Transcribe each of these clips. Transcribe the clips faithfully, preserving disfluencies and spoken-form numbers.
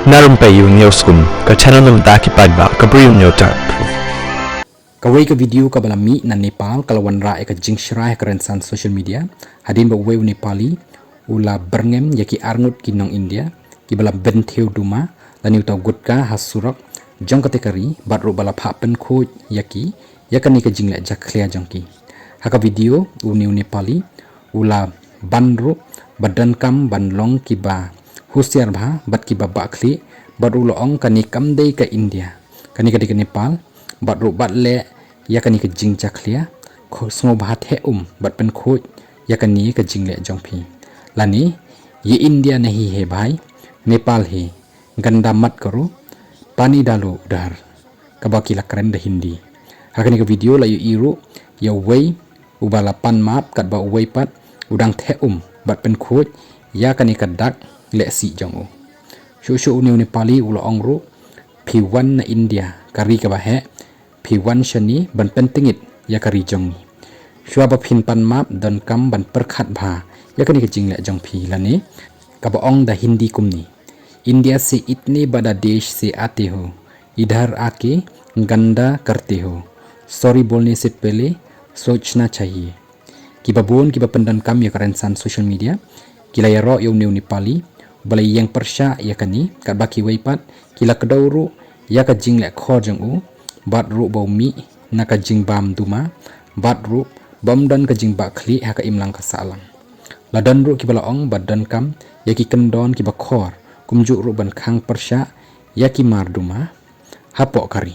Na Rympei U News Kum, ka channel na bynta ki paidbah ka Bri U News Tap. Kawei ka video kaba la mih na Nepal ka la wanrah ïa ka jingshrai ha ka rynsan social media hadien ba uwei u Nepali u la byrngem ïa ki arngut ki nong India kiba la bynthiew duma lane uta u gutka ha surok jong kata ka ri bad ruh ba la phah pynkhuid ïa ki ïa kane ka jingleh jakhlia jong ki. Ha ka video une u Nepali u la ban ruh ba donkam ban long kiba husiar bha bad kiba bahkhlieh bad u la ong kane kam dei ka India, kane ka dei ka Nepal bad ruh bat leh ïa kane ka jingjakhlia, kho-, sngewbha theh um bad pynkhuid ïa kane ka jingleh jong phi. Lane, "Ye India nahi hai bhai, Nepal hai, ganda mat karo, pani dalo udhar," kaba ki la kren da Hindi. Ha kane ka video la ïohi ruh ïa uwei uba la pan map katba uwei pat u dang theh um bad pynkhuid ïa kane ka dak lehsih jong u. Shuh shuh une u Nepali u la ong ruh, "Phi wan na India, ka ri kaba heh, phi wan shane ban pyntngit ïa ka ri jong ngi. Shuwa ba phin pan map donkam ban pyrkhat bha ïa kane ka jingleh jong phi," lane kaba ong da Hindi kumne, "India se itne bada desh se aate ho, idhar aake ganda karte ho. Sorry bolne se pehle sochna chahiye." Kiba bun kiba pyndonkam ïa ka rynsan social media ki la ïaroh ïa une u Nepali uba la ïeng pyrshah ïa kane, katba kiwei pat ki la kdew ruh ïa ka jingleh khor jong u bad ruh ba u mih na ka jingbam duma bad ruh bym don ka jingbahkhlieh ha ka imlang ka sahlang. La don ruh kiba la ong ba donkam ïa ki kyndon kiba khor, kumjuh ruh ban khang pyrshah ïa ki mar duma hapoh ka ri.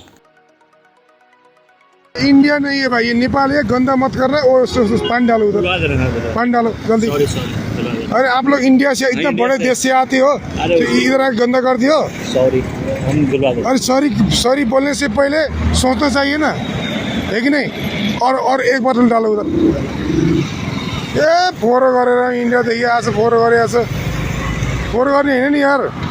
इंडिया नहीं है भाई, ये नेपाल है, गंदा मत करना। वो, उस, उस, उस, पानी डालो उधर। बुलवा दे रहे हैं, बुलवा दे। पानी डालो जल्दी। सॉरी, सॉरी, बुलवा दे। अरे, आप लोग इंडिया से, इतना नहीं, बड़े इंडिया से। देश से आते हो, अरे, तो इधर आके गंदा कर दियो। सॉरी, हम बुलवा दे। अरे, सॉरी, सॉरी बोलने से पहले सोचना चाहिए ना, है कि नहीं? और, और एक बोतल डालो उधर। ए, फोहोर गरेर इन्डियादेखि आएको छ, फोहोर गरे आएको छ। फोहोर गर्ने होइन नि यार।